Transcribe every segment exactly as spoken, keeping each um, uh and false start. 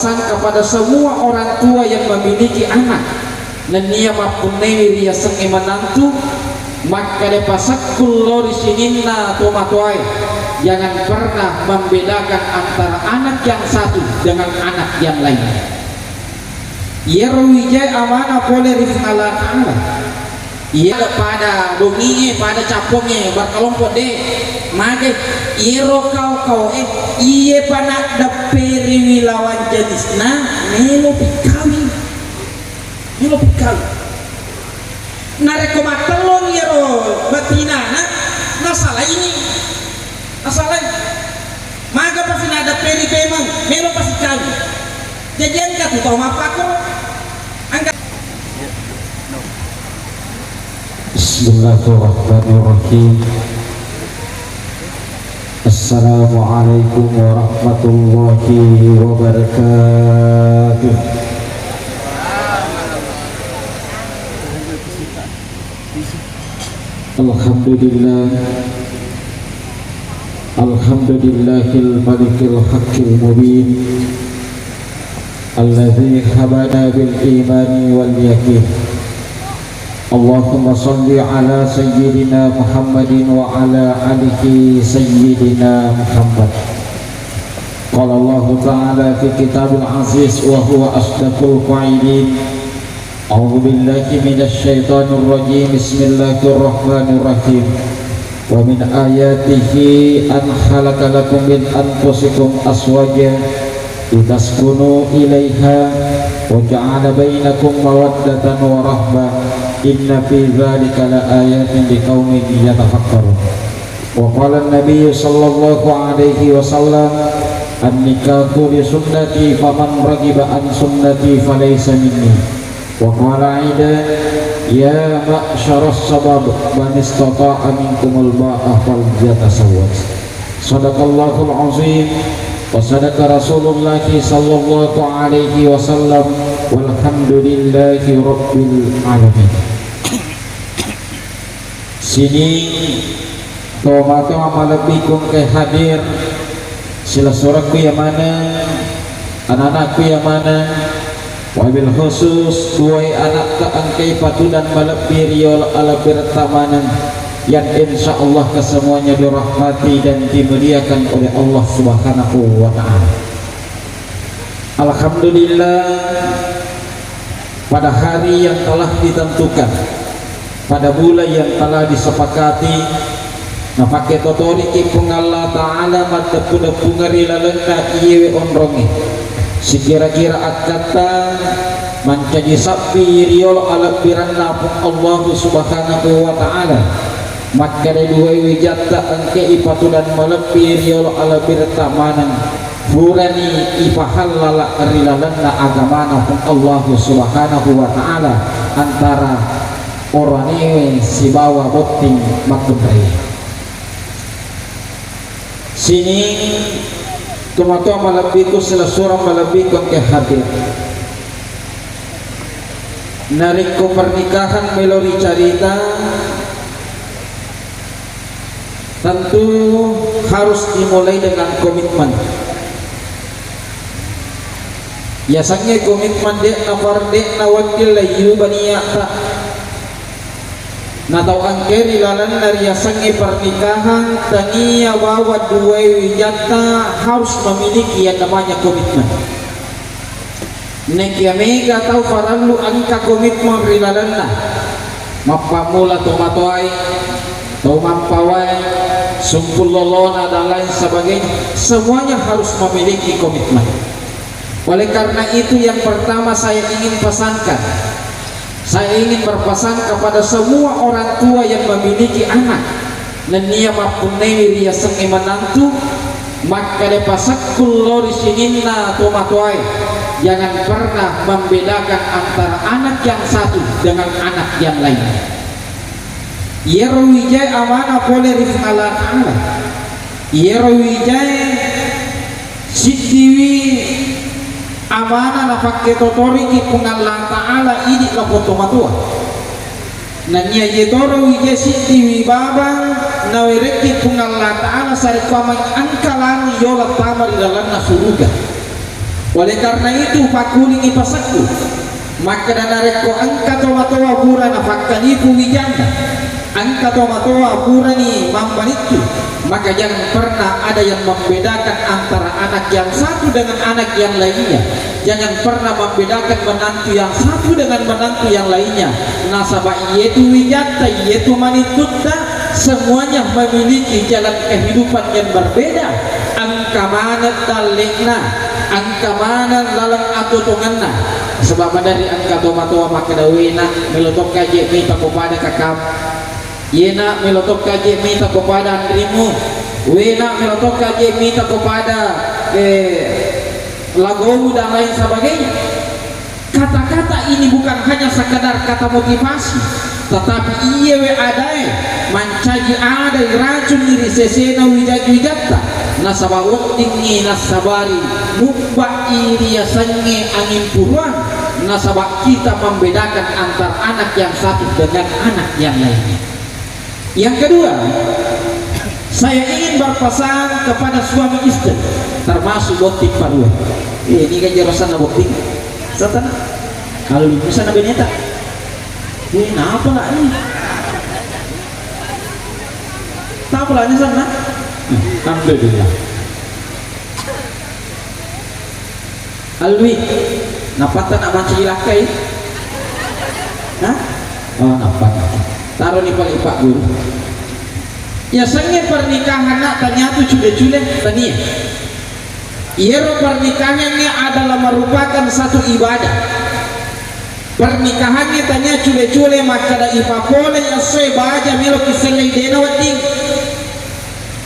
Sangka pada semua orang tua yang memiliki anak, nennia mappunnaiwi riasengnge menantu, makkeda pasekkung lao ri sininna tomatoae, jangan pernah membedakan antara anak yang satu dengan anak yang lain. Iyaro wijae amanah pole ri Puang Allah Ta'ala. Iya, pada dongie, pada cappongnge, berkelompok de. Mage, iyero kau-kau e, iye pa naddepperiwi lawan jenisna, melo pikawing. Melo pikawing. Narekko mattellong iyero betinana, nasalaini. Nasalai. Maga pasi naddepperi pemeng, melo pasi kawing. Jaji engka tu tau mappakko. Engka. Bismillahirrahmanirrahim. Assalamualaikum warahmatullahi wabarakatuh. Alhamdulillah. Alhamdulillahil malikil haqqil mubin. Alladzi habana bil imani wal yaqin. Allahumma shalli ala sayyidina Muhammadin wa ala alihi sayyidina Muhammad. Qala Allahu ta'ala fi kitabil aziz wa huwa asdaqul qailin. A'udzu billahi minasy syaithanir rajim. Bismillahirrahmanirrahim. Wa min ayatihi an khalaqa lakum min anfusikum azwaja litaskunu ilaiha wa ja'ala bainakum mawaddatan wa rahmah. Inna fi dzalika la ayatin liqaumin yatafakkarun. Wa qala an-nabiyyu sallallahu alaihi wasallam, "An-nikahu li sunnati, faman raghiba an sunnati falaysa minni." Wa qala aidan, "Ya ma'syaras syabab, man istata'a minkumul ba'ah falyatazawwaj." Sadaqallahul azim, wa sadaqa Rasulullah sallallahu alaihi wasallam, walhamdulillahi rabbil alamin. Sining tomatoa malebbiku engkae hadir, silessurekku iya maneng, ananakku iya maneng, wabil khusus duae anakta engkae patudan malebbi ri yolo alebbiretta maneng, yang insya Allah kesemuanya dirahmati dan dimuliakan oleh Allah Subhanahu wa Ta'ala. Alhamdulillah, pada hari yang telah ditentukan, pada bulan yang telah disepakati, napakketotoriki Puang Allah Ta'ala maddeppu-deppungeng ri lalenna iyewe onrongnge. Sikira-kira akkatta mancaji sabbi ri yolo alebbiranna Puang Allahu Subhanahu wa Ta'ala. Makkeda duae wijatta engkae ipatudan malebbi ri yolo alebbiretta maneng. Purani ipahallala ri lalenna agamana Puang Allahu Subhanahu wa Ta'ala antara oranewe sibawa botting makkunrai. Sining tomatoa malebbiku, silessureng malebbiku engkae hadir. Narekko pernikahan melo ricarita, tentu harus dimulai dengan komitmen. Yasengnge komitmen de'na par-, de'na wedding leiyuba niatta. Na tau engkae ri lalenna riasengnge pernikahan, tania bawang duae wijatta harus memiliki yang namanya komitmen. Nekia mega tau parellu engka komitmen ri lalenna, mappammula tomatoae, tau mappawae, sumpung lolona, dan lain sebagainya, semuanya harus memiliki komitmen. Oleh karena itu, yang pertama saya ingin pesankan, saya ingin berpesan kepada semua orang tua yang memiliki anak, nennia mappunnaiwi riasengnge menantu, makkeda pasekkung lao ri sininna tomatoae, jangan pernah membedakan antara anak yang satu dengan anak yang lain. Iyaro wijae amanah pole ri Puang Allah Ta'ala. Iyaro wijae siddiwi amanah napakketotoriki Puang Allah Ta'ala idi lapong tomatoa. Nennia iyetoro wijae siddiwi babang nawerekki Puang Allah Ta'ala sarekkuameng engka lanu yola tama ri lalenna suruga. Oleh karena itu, pakkulingi pasekku, makkeda narekko engka tomatoa pura nafakkalipu wijanna, engka tomatoa purani mammanittu, maka jangan pernah ada yang membedakan antara anak yang satu dengan anak yang lainnya. Jangan pernah membedakan menantu yang satu dengan menantu yang lainnya. Nasaba iyetu wijatta, iyetu manittutta, semuanya memiliki jalan kehidupan yang berbeda. Engka maneng dalle'na, engka maneng laleng atuo-tuongenna. Sebab maderri engka tomatoa makkeda, "Wena, melo tokka je mita ko pada kakam. Yena, melo tokka je mita ko pada anrimu. Wena, melo tokka je mita ko pada, eh, lagomu dan lain sebagainya." Kata-kata ini bukan hanya sekadar kata motivasi, tetapi iyewe adae mancaji adai racungngi ri sesena wija-wijatta, nasaba weddingngi nassabari mubba'i riasengnge anging puruang, nasaba kita membedakan antar anak yang satu dengan anak yang lainnya. Yang kedua, saya ingin berpesan kepada suami istri, termasuk botting parua. Eh, ini kan jorosanna botting. Satana. Kalau bisa na beneta. Eh, kenapa lah ini? Tahu lah ini sana. Alhamdulillah. Alwi, napatta nak mancaji lakkai? Hah? Oh, nappa, nappa. Taroni pale Pak Guru. Yasengnge pernikahan nak tania tu cule-cule, tania. Iyaro pernikahangnge adalah merupakan satu ibadah. Pernikahangnge tania cule-cule makkeda ipapolei essoe baja melo kisellei dena wedding.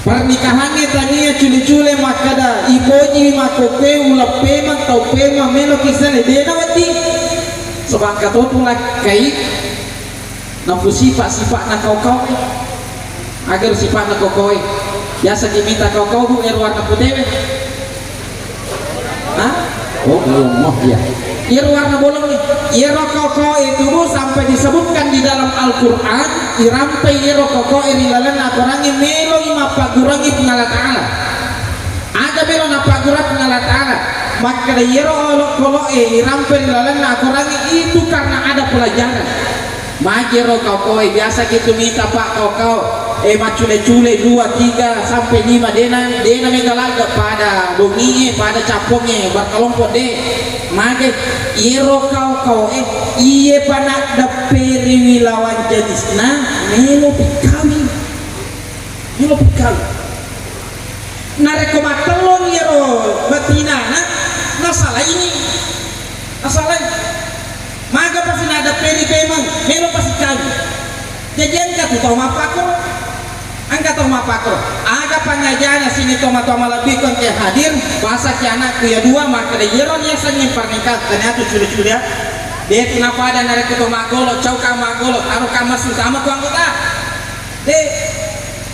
Pernikahangnge tania cule-cule makkeda ipojiwi makkokkoe uleng pemeng tau pemeng melo kisellei dena wedding. Sebangka to tu lakkai. Nampu sipa-sipa'na kau-kau e. Aga ro sipa'na kau-kau e? Biasa ki mita kau-kau, Bu, ero warna putewe. Hah? Oh, bolong, oh, iya. Ero warna bolong e. Ero kau-kau e tubuh sampai disebutkan di dalam Al-Quran, irampai ero kau-kau e ri lalenna Al-Quran e meloi mappagurangi Puang Allah Ta'ala. Aga melo nappaggurang Puang Allah Ta'ala? Makkeda iyero olokolo'e irampe ri lalenna akorangnge itu karena ada pelajaran. Majero kau-kau e, biasa gitu mita, Pak, kau-kau e maccule-cule dua, tiga, sampai lima, dena, dena mega ladde pada bongie, pada cappongnge, berkelompok de. Mage iyero kau-kau e, iye pa naddepperiwi lawan jenisna, melo pikawing. Melo pikawing. Narekko mattellong iyaro betinana, nasalaini. Nasalai. Maga pasi nadepperi pemeng, melo pasi kawing. Jaji engka tu tau mappakkoro. Engka tau mappakkoro. Aga pangajana sini tomatoa malebbiku engka hadir, pasaki anakku ya dua, makkeda iyaro riasengnge pernikahan, tania tu cule-cule ya. De tu napada narekko to maggolo, cau ka maggolo, taro ka massu sama tu anggota. De.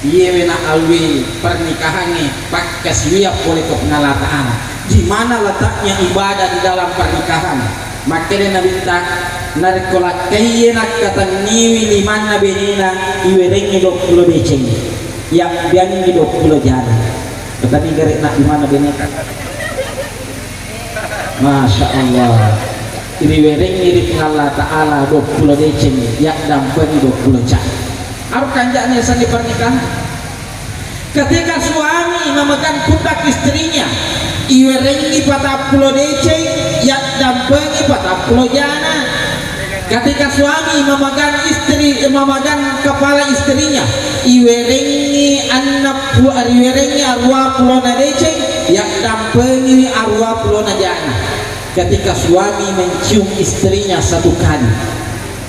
Iye wena alwi pernikahangnge pakkasiwiang pole ko Puang Allah Ta'ala. Di mana letaknya ibadah di dalam pernikahan? Makkeda Nabitta, narekko lakkaiye nakkatenniwi limanna benena, iwerengngi duappulo deceng. Yabbiangngi duappulo jana. Katani gare nak limanna beneta. Masya Allah. Riwerengngi ri Puang Allah Ta'ala duappulo deceng, yaddampengi duappulo jana. Aro kanja'na yasengnge pernikahan. Ketika suami memegang pundak istrinya, iwerengngi patappulo deceng, yaddampengi patappulo jana. Ketika suami memegang istri, memegang kepala istrinya, iwerengngi enneng pu-, iwerengngi aruwa pulona deceng, yaddampengi aruwa pulona jana. Ketika suami mencium istrinya satu kali,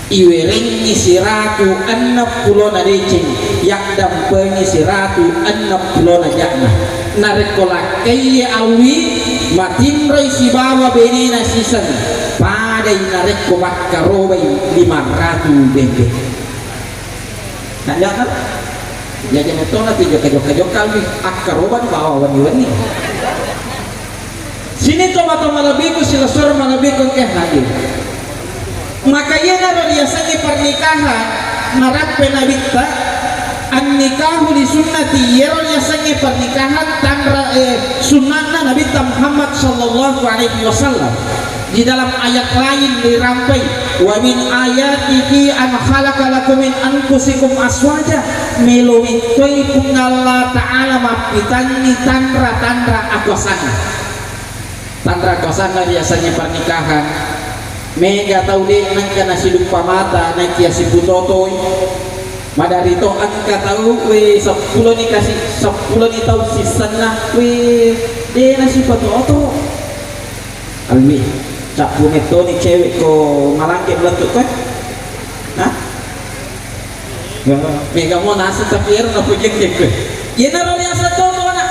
iwerengngi siratu enneng pulona deceng, yaddampengi siratu enneng pulona jana. Narekko lakkaiye awi, matinroi sibawa benena siseng, padai narekko makkarobai lima ratu bembe. Nah, jangan. Jaji metona tu jokka-jokka-jokka wi, akkaroba bawa wenni-wenni. Sini tomatoa malebbiku, silessureng malebbiku engka hadir. Maka iyanaro riasengnge pernikahan, narappe Nabitta, An-nikahu li sunnati, iyaro riasengnge pernikahan tanra, eh, sunnahna Nabitta Muhammad sallallahu alaihi wasallam. Di dalam ayat lain rirampai, "Wa min ayatihi an khalaqa lakum min anfusikum azwaja," melo mettoi Puang Allah Ta'ala mappitanni tanra-tanra akuasanna. Tanra kuasanna riasengnge pernikahan. Mega tau de' nengka nasiduppa mata naekia siputotoi. Maderri to engka tau, we, seppuloni kasi, seppuloni tau sissenna, we, de' nasipatoto. Alwi, cappu mettoni cewek ko malangke melettu ko. Hah? Mega mo naseng, tapi ero napojengke kue. Iyanaro riaseng totona.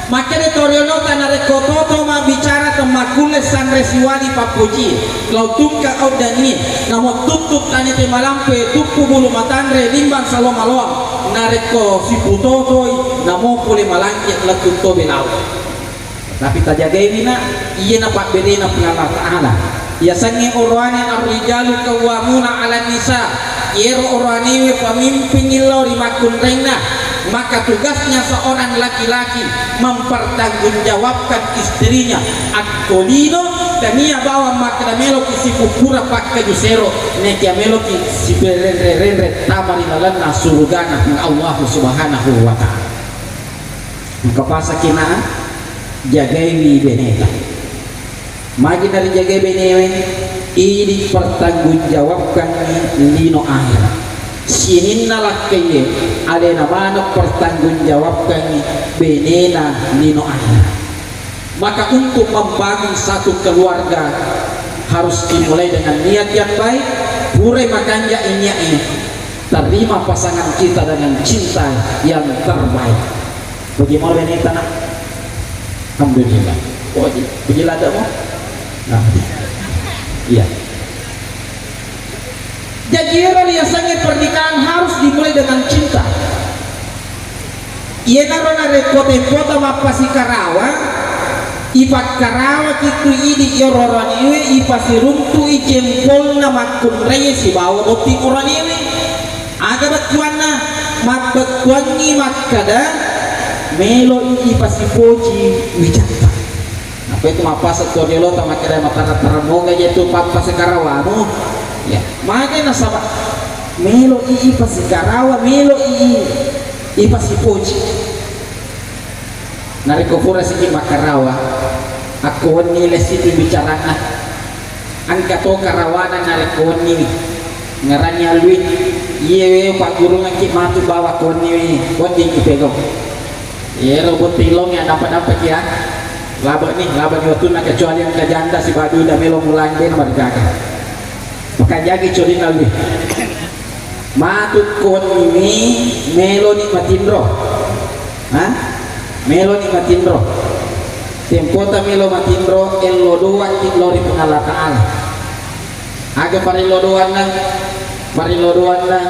Makkeda to riolota narekko toto mabbicara temmakkulle sanre siwali pappoji. Lao tungka auddangi. Namo tuttu tane te malampe, tuppu bulu matanre, limbang salo maloang. Narekko siputotoi, namo pole malangke lettu to belau. Tapi tajagaiwi na, iyena pabberena Puang Allah Ta'ala. Yasengnge oroane ar-rijalu qawwamuna 'alan nisa. Iyero oroanewe pamimping illau ri makkunrainna. Maka tugasnya seorang laki-laki mempertanggungjawabkan istrinya. Akkolino tania bawang makkeda meloki sipuppura pakkaju sero, nekia meloki siperenre-renre tama ri lalenna surugana Puang Allah Subhanahu wa Ta'ala. Engka pasaki na jagaiwi beneta. Magi narijagai benewe, idi pertanggungjawabkangngi lino akhirat. Sininna lakkaiye alena maneng pertanggungjawabkangngi benena lino akhirat. Maka untuk membangun satu keluarga harus dimulai dengan niat yang baik. Purai makanja niatnya, terima pasangan kita dengan cinta yang terbaik. Bagaimana beneta, Nak? Alhamdulillah. Oh, di, puji lada mo? Nah. Iya. Jadi, ero riasengnge pernikahan harus dimulai dengan cinta. Iyanaro narekko tempota mappasikarawa, ipakkarawaki tu idi iyaro oroanewe, ipasiruntu'i jempolna makkunraie sibawa botting oroanewe. Aga bettuanna? Mabbettuangngi makkeda, melo'i ipasipoji wijatta. Nappa itu mappaseng to riolota makkeda, matarang-tarang moga je tu pappasikarawamu. Ya, mage nasaba melo'i ipasikarawa, melo'i ipasipoji. Narekko pura siki makkarawa, akko wenni lessitu bicaranna. Engka to karawana narekko wenniwi. Ngaranni alwi. Iyewe paggurungekki matu bawa ko wenniwi, weddingki pegau. Iyero botting longe adampa-dampaki ya. Labe'ni, labe'ni wettunna, kecuali engka janda sibawa duda melo mulang, de' namarigaga. Makajagi colinna alwi. Matu ko wenniwi meloni matinro. Ha? Meloni matinro. Tempota melo matinro, ello doakki lao ri Puang Allah Ta'ala. Aga parillo doanna? Parillo doanna,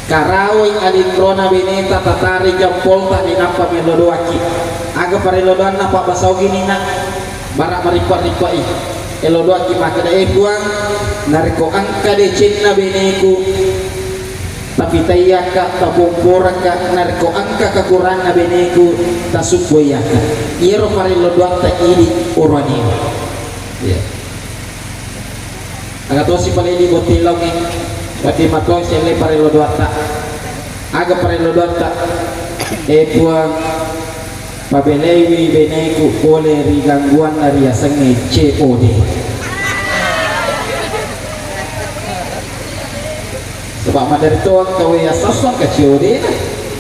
karawai alinrona beneta, tatari jampolta, de' nappa melo doakki. Aga parillo doanna? Pabbasau gini na, bara marippa-rippai. Elo doakki makkeda, "Eh Puang, narekko engka decenna beneku, tapitaiyakka, tapomporakka, narekko engka kakuranna beneku, tasubboiyakka." Iyero parillo doatta idi oroanewe. Iya. Aga tosi pale idi botting longe, wedding matoi selle parillo doatta. Aga parillo doatta? Eh Puang, pabelaiwi beneku pole ri gangguanna riasengnge C O D. Sebab maderri to engka wea sassuang ka C O D na.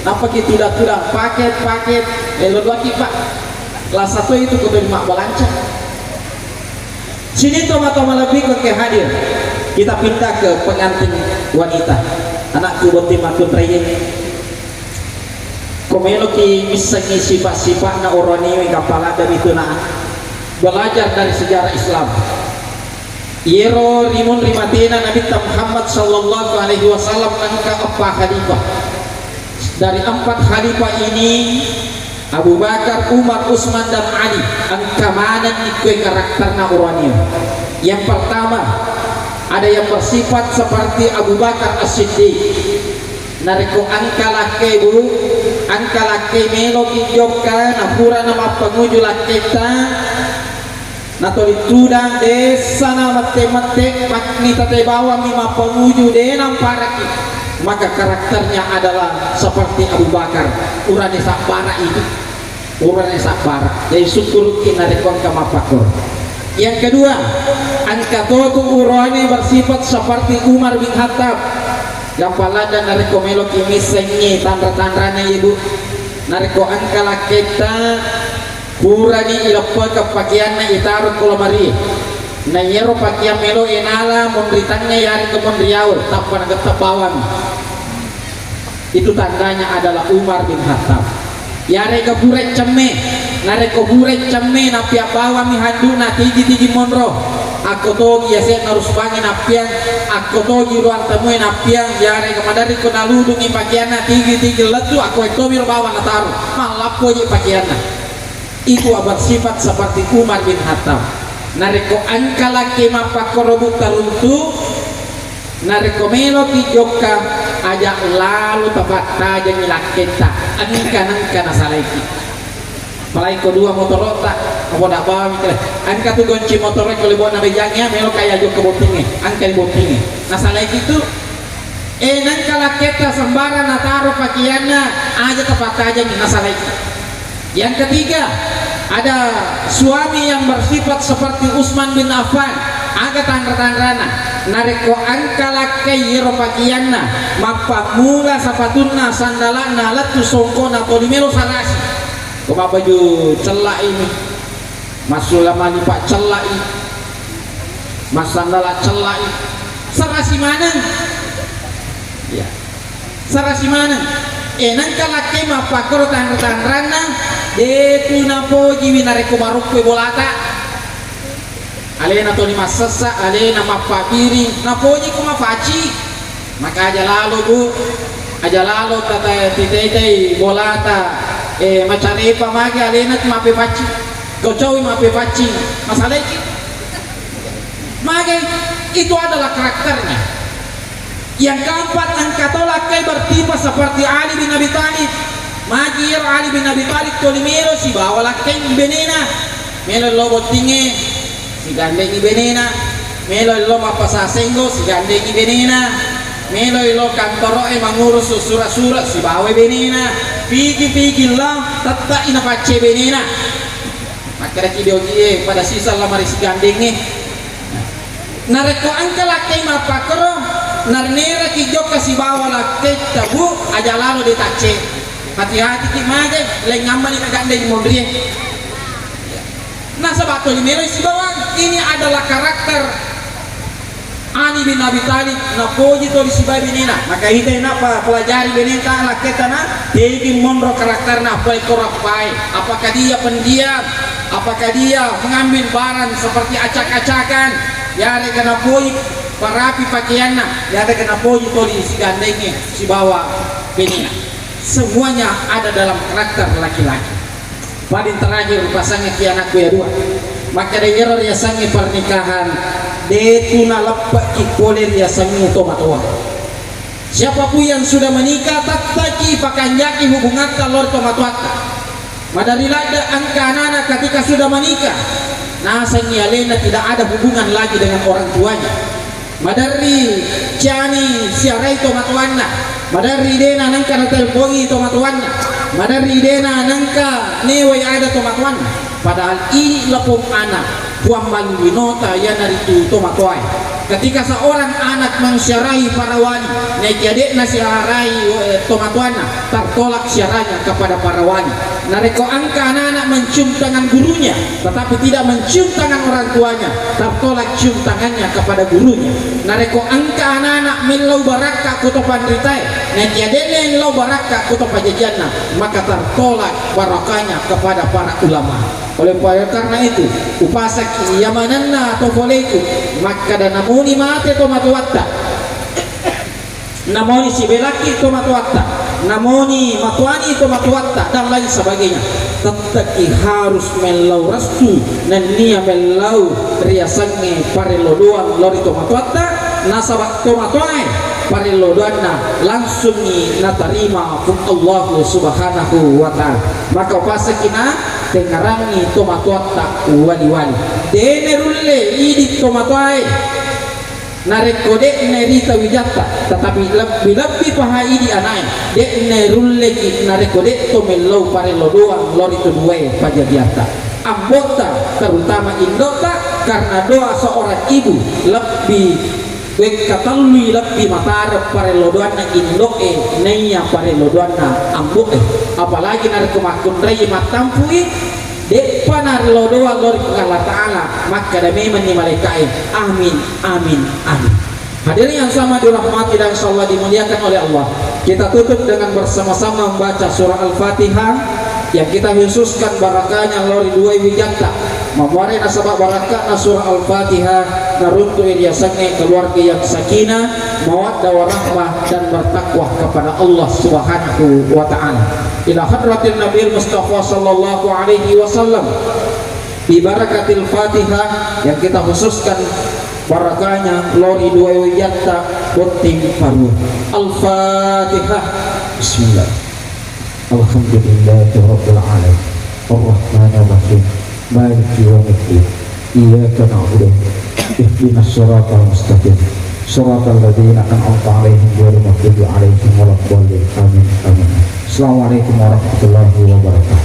Nappaki tudang-tudang paket-paket, elo doaki, Pak. Lasa to itu ko tuli mabbalanca. Sini toma-toma lebih ke hadir. Kita pindah ke pengantin wanita. Anakku botting makkunraie. Ko meloki missengngi sifat-sifatna oroanewe, gappalada mitu na belajar dari sejarah Islam. Iyero rimunri matena Nabitta Muhammad sallallahu alaihi wasallam engka eppa khalifah. Dari empat khalifah ini, Abu Bakar, Umar, Utsman, dan Ali, engka manenni kue karakterna oroanewe. Yang pertama, ada yang bersifat seperti Abu Bakar As-Siddiq. Narekko engka lakke, Bu, engka lakke meloki jokka, napurana mappanguju lakketta, natoli tudang, dessana mette-mette, makni tete bawammi mappanguju, de namparaki, maka karakternya adalah seperti Abu Bakar, urane sabbara itu. Urane sabbara. Jadi, sukkuruki narekko engka mappakkoro. Yang kedua, engka totu urane bersifat seperti Umar bin Khattab. Gampang ladang narekko meloki missengngi tanra-tanrana, Ibu. Narekko engka lakketta, purani ileppekeng pakeanna, itaro ko lemari. Na iyaro pakeang melo enala monri tangnge, yarega monri awe, tappa nagetta bawang. Itu tandanya adalah Umar bin Khattab. Yarega pura cemme, narekko pura cemme, nappiang bawammi handukna, tigi-tigi monro. Akko togi yase'na rusbangi nappiang, akko togi ruang temue nappiang, yarega maderri ko naludungi pakeanna, tigi-tigi lettu, akko ettomi ro bawang nataro, mallappoji pakeanna. Itu bersifat seperti Umar bin Khattab. Narekko engka lakke mappakkoro, Bu, taruntu, narekko meloki jokka, aja lalo tapattajengi lakketta, engka nengka nasalaiki. Apalagi ko dua motoro'ta, apa dak bawang kale. Engka tu gonci motoro ko lebona bejangnge, meloka ya jokka bottingnge, engka di bottingnge. Nasalaiki tu, eh, nengka lakketta sembarang nataro pakeanna, aja tapattajengi, nasalaiki. Yang ketiga, ada suami yang bersifat seperti Utsman bin Affan. Aga tanra-tanrana? Narekko engka lakkei iyaro pakeanna, mappammula sapatunna, sandala'na, lettu songkona, toli melo sarasi. Ko mabbaju cella'ini, massula malipa cella'ini, massandala cella'ini, sarasi maneng. Ya. Sarasi maneng. Eh, nengka lakke mappakkoro tanra-tanranna, detu napojiwi narekko maroppoi bolata. Alena toni massessa, alena mappabbiring, napoji ko mafaci. Maka aja lalo, Bu. Aja lalo tata titetai bolata. Eh, macarepa magi alena tu mappepaccing. Kau cawi mappepaccing. Masalaiki. Magi itu adalah karakternya. Yang keempat, engka to lakkei bertipe seperti Ali bin Abi Thalib. Magi iyaro Ali bin Abi Thalib toli melo sibawa lakkei benena. Melo lo bottingnge, sigandengi benena. Melo lo mappasasenggo, sigandengi benena. Melo lo kantoro'e mangurus sura-sura, sibawa benena. Pigi-pigi lo, tette'i napacce benena. Makkedaki diogie, pada sisa lamari sigandengnge. Narekko engka lakkei mappakkoro, narneraki jokka sibawa lakkei tabu, aja lalo de tacce. Hati-hatiki mage, lengngammani nagandeng monrie. Nasaba toli meloi sibawang. Ini adalah karakter Ali bin Abi Thalib, napoji toli sibawa benena. Maka itai napa pelajari beneta lakketa na, tegi monro karakterna, apa ko rappai, apakah dia pendiam, apakah dia mengambil barang seperti acak-acakan, yarega napoi parapi pakeanna, yarega napoi toli sigandengnge sibawa benena. Semuanya ada dalam karakter laki-laki. Paling terakhir, pasangngeki anakku ya dua. Makkeda iyaro riasengnge pernikahan, detu naleppeki pole riasengnge tomatoa. Siapapun yang sudah menikah, tetteki pakanjaki hubungatta lao ri tomatoatta. Maderri ladde engka anana ketika sudah menikah, nasengngi alena tidak ada hubungan lagi dengan orang tuanya. Maderri ciani siarai tomatoanna, maderri dena nengka natelpongi tomatoanna, maderri dena nengka newai ada tomatoanna. Padahal ini lepong anak, Puang Malulinota, iyanaritu tomatoae. Ketika seorang anak mensiarai para wali, naiki ade'na siarai, eh, tomatoanna, tertolak siaranya kepada para wali. Narekko engka anak-anak mencium tangan gurunya, tetapi tidak mencium tangan orang tuanya, tertolak cium tangannya kepada gurunya. Narekko engka anak-anak mellau barakka ko to panritae, naiki ade'na mellau barakka ko to pajajianna, maka tertolak barakahnya kepada para ulama. Oleh karena itu, upasaki yamanenna to poleku, makkeda namuni mate tomatoatta, namoni sibelakki tomatoatta, namoni matoani tomatoatta, dan lain sebagainya. Tetteki harus mellau restu nennia mellau riasengnge parello doang lao ri tomatoatta, nasaba tomatoae parello doanna, langsungngi natarima Puang Allahu Subhanahu wa Ta'ala. Maka upasakina tengngarangngi tomatoatta wali-wali. Dene rulle idi tomatoae narekko de'ne rita wijatta, tetapi lebbi-lebbi paha idi anae, de'ne rulleki narekko de'to mellau parello doang lao ri tu duae pajajiatta. Ambotta, terutama indo'ta, karena doa seorang ibu lebbi Wekka tellui lebbi matareng parello doanna indo'e naiya parello doanna ambo'e. Apalagi narekko makkunrai mattampu'i, de'pa narello doang lao ri Puang Allah Ta'ala, makkeda memenni malaika'e, "Amin, amin, amin." Hadirin yang sama dirahmati dan insyaallah dimuliakan oleh Allah, kita tutup dengan bersama-sama membaca surah Al-Fatihah yang kita khususkan barakahnya lao ri duae wijatta. Mamuare nasaba barakahna surah Al-Fatihah, naruntu'i riasengnge keluarga yang sakinah, mawaddah warahmah, dan bertakwa kepada Allah Subhanahu wa Ta'ala. Ila hadratin Nabil Mustafa sallallahu alaihi wasallam. Bi barakatil Fatihah yang kita khususkan barakahnya lao ri duae wijatta botting parua. Al-Fatihah. Bismillah. Alhamdulillahi rabbil alamin. Arrahmanir rahim. Maliki yaumiddin. Iyyaka na'budu wa iyyaka nasta'in. Ihdinas siratal mustaqim. Siratal ladzina an'amta 'alaihim ghairil maghdubi 'alaihim waladdallin. Amin. Amin. Assalamualaikum warahmatullahi wabarakatuh.